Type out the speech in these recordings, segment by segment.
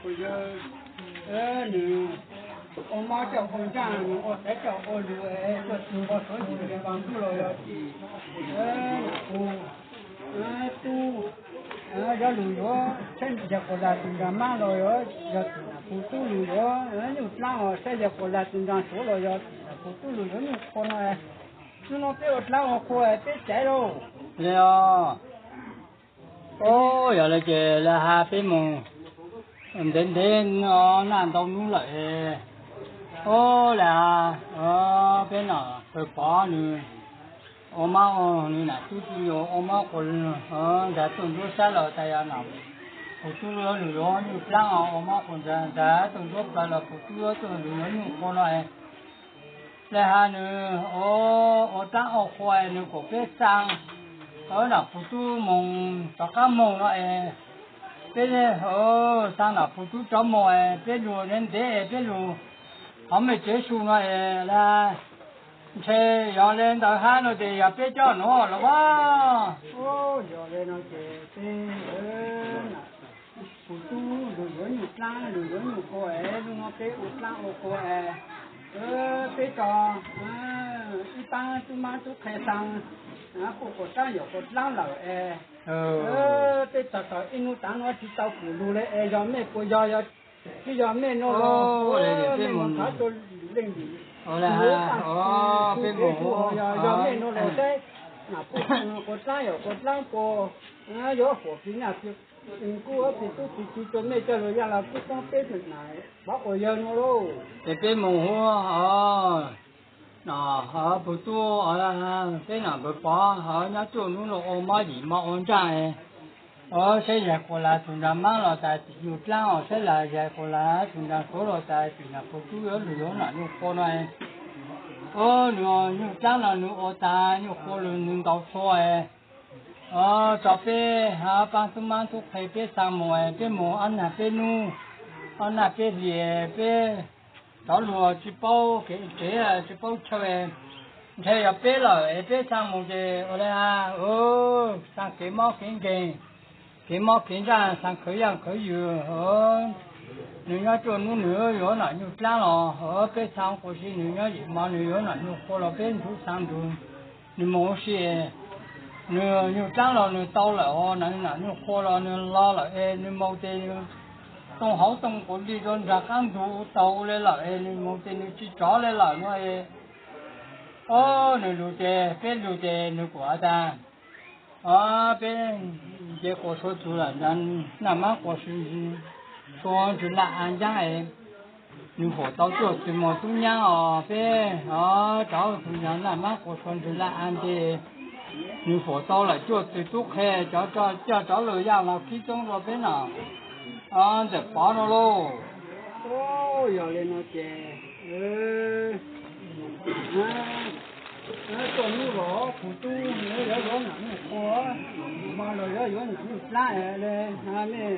Yawg, nws ua mob coj ua ntsaj, nws ua teb coj ua lus, tuaj txug npau suav ntsis ntees ntuj los yog tim kuv tub, yog lug yuav saib yawg Kuas Las tus ntsaa mab los yog tim kuv tub lug yuav nyuj dlaab os, saib yawg Kuas Las tus ntsaa suav los yog tim kuv tub lug yuav nyuj qhua no. Hnub no peb ua dlaab ua qhua peb caiv lauj. Yog le ces lawv has peb moog ntev ntev no, naj ntau nub lawm. Ub, lawv has peb nom Pawg Pov nws ua mob, nws nam tub tub yuav ua mob quas ntawd tuaj nruab sab los tas yog nom kuv tub yuav lug yuav nyuj dlaab os, ua mob quas ntawd tuaj nruab plawv los kuv tub yuav tuaj lug yuav nyuj qhua no. Lawv has nws ua dlaab ua qhua nws kuas peb xaa nom kuv tub moog rov qaab moog no es, peb xaa nom kuv tub rov moog es peb lug ntev ntev es peb lug hov mej tsev su no es lawv ntshe yog le ntawd hab no ces yog peb coj nuav los as. Yog le no ces peb kuv tub lug yuav nyuj dlaab lug yuav nyuj qhua es, hnub no peb ua dlaab ua qhua es, peb tso ib paab tub mab tub qhe xaa puj quas dlaab yawm quas dlaab lawm es, peb txog txog ib hnub taav nuav tsi tau kws lug le es yog mej puas yog, yog tsi yog mej nuav los, peb moog thov tuaj leej lwm, peb moog yog mej nuav los saib nom puj quas dlaab yawm quas dlaab puas yuav huam plig nyaj plig kub plig tub plig ki rua mej coj lug yaaj lug kub toob peb nam pov quas yawg nuav lauj. Ces peb moog huv os, puj tub, peb nom Pawg Pov hov nyob tuaj nub nuav ua mob yim mob ua ntsaaj os, saib yawg Kuas Las tus ntsaa mab los tas tim nyuj dlaab os, saib yawg Kuas Las tus ntsaa suav los tas tim nom puj tub yuav lug yuav nom nyuj qhua no. Ub, nws nyuj dlaab los nws ua tas, nyuj qhua los nws ntaus txhua es, tso peb hab paab tub mab tub qhe peb xaa moog es peb moog ob nag peb nub, ob nag peb hli, peb cov lug tsi paub kev tsev, tsi paub chaw, ntshe yog peb lawm es peb xaa moog ces ua le xaa kev mob kev nkeeg, kev mob kev ntsaaj, xaa khawv yaaj khawv yws. Nws nyob tuaj nub nws yuav nom nyuj dlaab los peb xaa quas si, nws nyob yim mov nws yuav nom nyuj qhua los peb ntxuv xaa nrug nws moog huv si. Nws nyuj dlaab los nws tau lawm os, nws nom nyuj qhua los nws lo lawm es nws moog tes nws toog hauv toog quas li rua nraag qaab ntug taug le lawm es nws moog tes nws tsi rov le lawm nuav es. Ob, nws lug ces peb lug ces nws kuas tas, ob, peb nce quas sua txug lawm, naj mab quas sua ntsws laj a ncaab es, nws huam tau cuaj txwg mos tub nyaab os peb, ob, rov txug naj mab quas sua ntsws laj a nte, nws huam tau lawm cuaj txwg tub qhe, coj rov lug yaaj lug kib toob rua peb nom ntxawm Pov nuav lauj. Yog le no ces tuaj nub los kuv tub yuav yuav nom nyuj qhua, mog los yuav yuav nom nyuj dlaab le, mej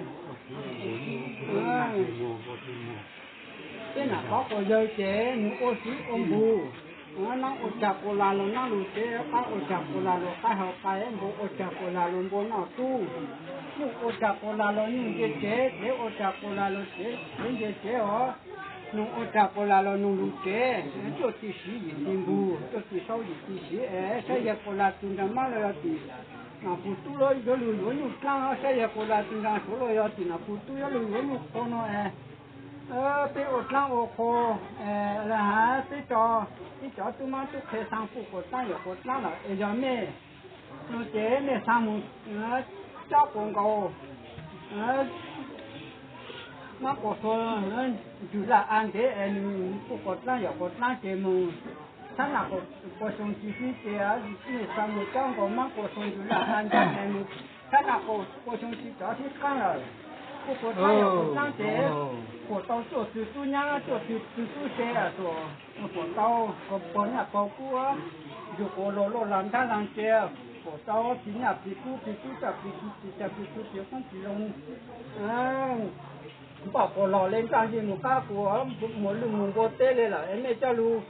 peb nam pov quas yawg ces nws ua siv ua npug, naab ua cag quas las los naab lug tsev, qaib ua cag quas las los qaib haus, qaib npua ua cag quas las los npua noj tub, nyuj ua cag quas las los nyuj nce tsev, tsev ua cag quas las los tsev nce tsev os, noog ua cag quas las los noog lug tsev, cuaj txwg siv yim txwg npug, cuaj txwg sau yim txwg siv es, saib yawg quas las tug nraag mab los yog tim nom puj tub yuav lug yuav nyuj dlaab, saib yawg quas las tug nraag suav los yog tim nom puj tub yuav lug yuav nyuj qhua no es, peb ua dlaab ua qhua, lawv has peb tso ib cov tub mab tub qhe xaa puj quas dlaab yawm quas dlaab lawm es yog mej no ces mej xaa moog cob quas nkaus mab quas sua ntsws laj a ntev es nws puj quas dlaab yawm quas dlaab ces moog txhab nam quas xyoo tsi sib ces mej xaa moog cob nkaus mab quas sua ntsws laj a ntev es nws txhab nam quas xyoo tsi rov sib qaab lawm. Puj quas dlaab yawm quas dlaab ces huam tau cuaj txwg tub nyaab cuaj txwg tub se, huam tau pog nyaj pog kub, yug quas luas loj lug ntaab lug nce, huam tau plig nyaj plig kub plig tub coj plig tub plig cag plig tub plig qoob plig loo, npaj quas lug le nraaj ncej moog qab quas muas lwj moog npua teb le lawm es mej coj lug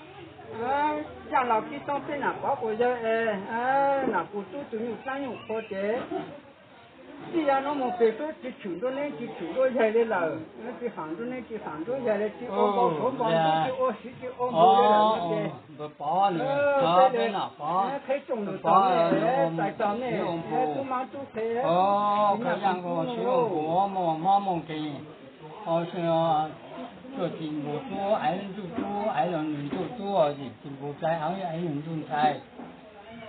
yaaj lug kib toob peb nam pov quas yawg es nam puj tub tug nyuj dlaab nyuj qhua ces Txij yav no mus pem twb tsis tshwm nruab neeb tsis tshwm nruab yaig li lawm, tsis ham nruab neeb tsis ham nruab yaig li, tsis ua npau suav npau ntuj, tsis ua siv tsis ua npus li lawm no ces, npawg Pov nws, peb li qheb tsoom nws txog nej, txais txog nej, tub mab tub qhe, tsis nyaj tsis kub no, muaj mob muaj nkeeg, tuaj tsis npus tub, aiv ntsuj tub, aiv los nws ntsuj tub, yim tsis npus ntxhais, aiv nws ntsuj ntxhais.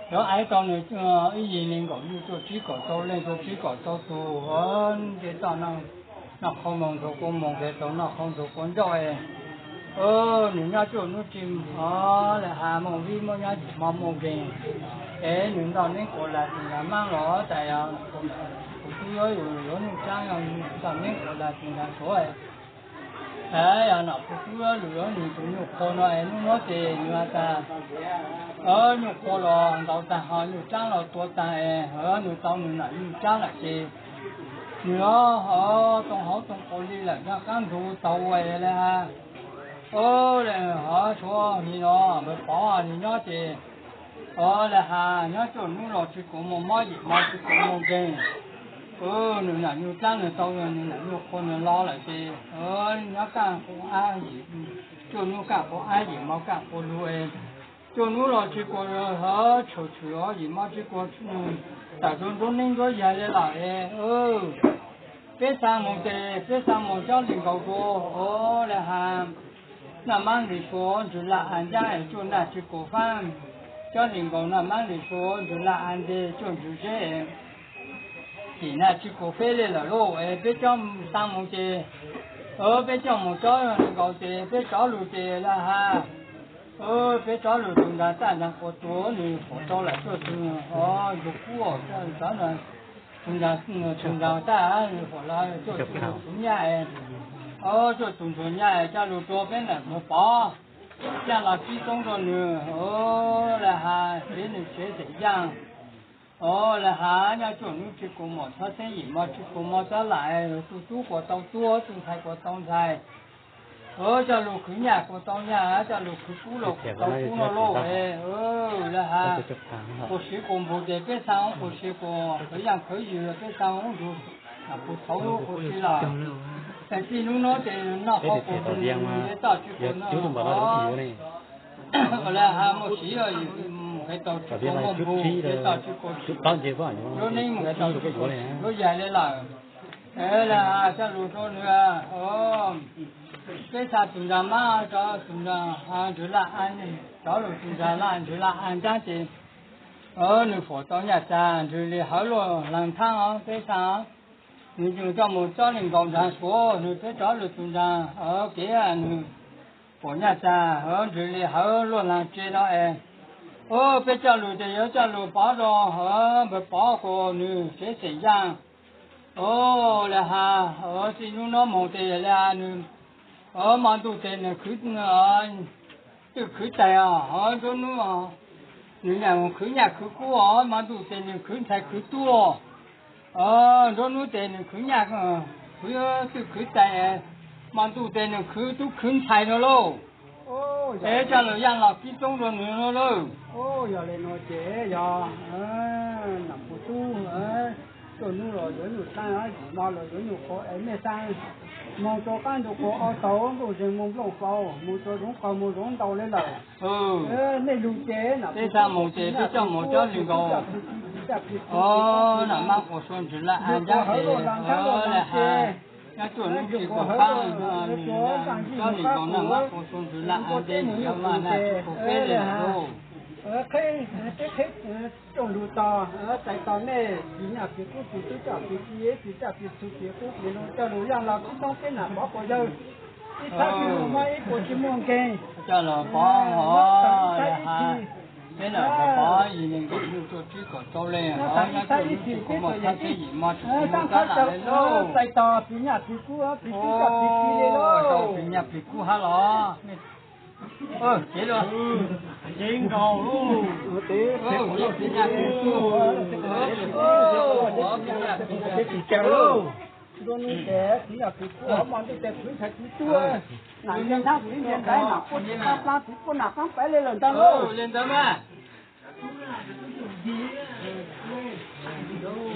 Cov aiv tau nws ib yig nees nkaum yug tuaj tsib kaum tau leej, tuaj tsib kaum tau tus, nce toj noj qhauv moos ntxuav kua moos, nqes tau noj qhauv ntxuav kua ncauj es, nws nyob cuaj hnub tsis, o, lam has moos vib muab nyob tsis hmo muaj nkeeg, es nws ntoj neeb quas las tsis nrag maab los tas, kuv tub yuav yus yuav nyuj tsaab, ntoj neeb quas las tsis nrag suav. Yog nom kuv tub yuav lwm yuav nws tus nyuj qhua no es hnub no ces nws has tas, nyuj qhua los ntaus tag ho nyuj tsaab los tua tag es nws tau nws nam nyuj tsaab lawm ces nws ho too hauv too qaus li lawm, nyob qaab ntug taug ua li has, o, ho suav li no, npawg Pov nws nyob ces, o, lam has nyob cuaj hnub los tsis kam muaj mob, yim hmo tsis kam muaj nkeeg. Nws nam nyuj tsaab nws tau nws nam nyuj qhua nws los lawm ces nyob kaj quas ab, cuaj hnub kaj quas ab, yim hmo kaj quas lug es, cuaj hnub los tsis kam tshwm tshwm, yim hmo tsis kam tawm nruab neeb nruab yaig li lawm es, peb xaa moog ces peb xaa moog cob li nkaus rua, o, lam has naj maab nqis suav ntswg laj av ncaab es cuaj naj tsis kam faab, cob li nkaus naj maab nqis suav ntswg laj av nte cuaj ntswg zeb, yim naj tsis kam feb li lawm lauj es peb cob xaa moog ces, peb coj moog cob li nkaus ces peb rov lug ces lam has, peb rov lug tug nraag taj nraag quas tuag nws pom tau lawm cuaj tug, o, ntug kub, cov tug nraag taj nws pom lawm cuaj tug ntsuag nyaj, o, cuaj tug ntsuag nyaj coj lug rua peb nam npawg Pov, coj los sib toob rua nws, o, lam has tsev nws tsev xeem yaaj, o, lam has nyob cuaj hnub tsis kam mom txhob xeeb, yim hmo tsis kam mob txhob lam, tu tub quas tau tub, tu ntxhais quas tau ntxhais, o, coj lug khwv nyaj quas tau nyaj, coj lug khwv kub los quas tau kub no lauj es, lam has quas siv quas npug ces peb xaa quas siv quas khwv yaaj khwv ywg, peb xaa ntug nam puv thaud quas siv lawm. Txij hnub no ces noj qhov quas npug, toj tsis quas noj, lam has muaj siv mus nqe tau tsis quas muaj npug, toj tsis quas siv, lub neej mus nqe tau tsis quas lub yaig li lawm. Lam has coj lug rua nws, peb xaa tug nraag maab rov tug nraag ntswg laj av, rov lug tug nraag laj ntswg laj av ncaab ces nws pom tau nyaj txag ntswg li hawv luaj laag thaab os, peb xaa nws yug coj mus cob li nkaus nraag suav, nws peb rov lug tug nraag kev nws pom nyaj txag ntswg li hawv luaj laag tse no es, o, peb coj lug ces yuav coj lug pov rua npawg Pov quas nws tsev xeem yaaj, o, lam has, o, txij hnub no moog ces lam has nws, o, mo ntuj tes nws khwv, twj khwv taig os, o, nruab nub nws nyaj mus khwv nyaj khwv kub os, mo ntuj tes nws khwv ntxhais khwv tub, o, nruab nub tes nws khwv nyaj khwv twj khwv taig, mo ntuj tes nws khwv tub khwv ntxhais no lauj. Es coj lug yaaj los kib toob rua nws no lauj. Yog le no ces yog nam puv tub, cuaj nub los yuav nyuj tsaab, yim hmo los yuav nyuj qhua es mej xaa moog rua qaab ntuj quas ob taug nplooj zeeg moog nplooj faus, moog rua zoov qaug moog zoov ntau le lawm. Mej lug ces peb xaa moog ces peb coj moog cob li nkaus, o, nam maab quas suav ntswg laj av ncaab ces, o, lam has nyob cuaj nub tsis kam faab, cob li nkaus nam maab quas suav ntswg laj av nte, yog mas naj tsis kam feb le lawm lauj. Qheb, peb qheb cooj lug tog, txais tog nej, tsis nyaj pig kub tsis tub coj pig ci, tsis coj pig txhu pig kub pig lug coj lug yaaj los kib toob peb nam Pov quas yawg. Ib thaj twg lug mob ib puas tsis muaj nkeeg, coj lug pov hov, lam has peb nam Pov Pov yig neeg nkaum yug tuaj tsib kaum rau leej, hov nyob cuaj nub tsis kam muaj txhab txhab, yim hmo tsis kam muaj txhab lam le lauj. Txais tog pig nyaj pig kub, pig tub coj pig ci le lauj, pig nyaj pig kub hab los. Ces lug, ces nkaus lauj, pig nyaj pig kub, pig nyaj pig kub, pig nyaj pig kub lauj. Ntuj nub ces pig nyaj pig kub, hov mo ntuj ces khwv ntxhais khwv tub, nam ntse nrhaab khwv ntse ntxhais, nam puab tsis qaab plaab khwv puab nam qaab paiv le lawm ntag lauj. Le ntawd mas.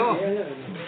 os.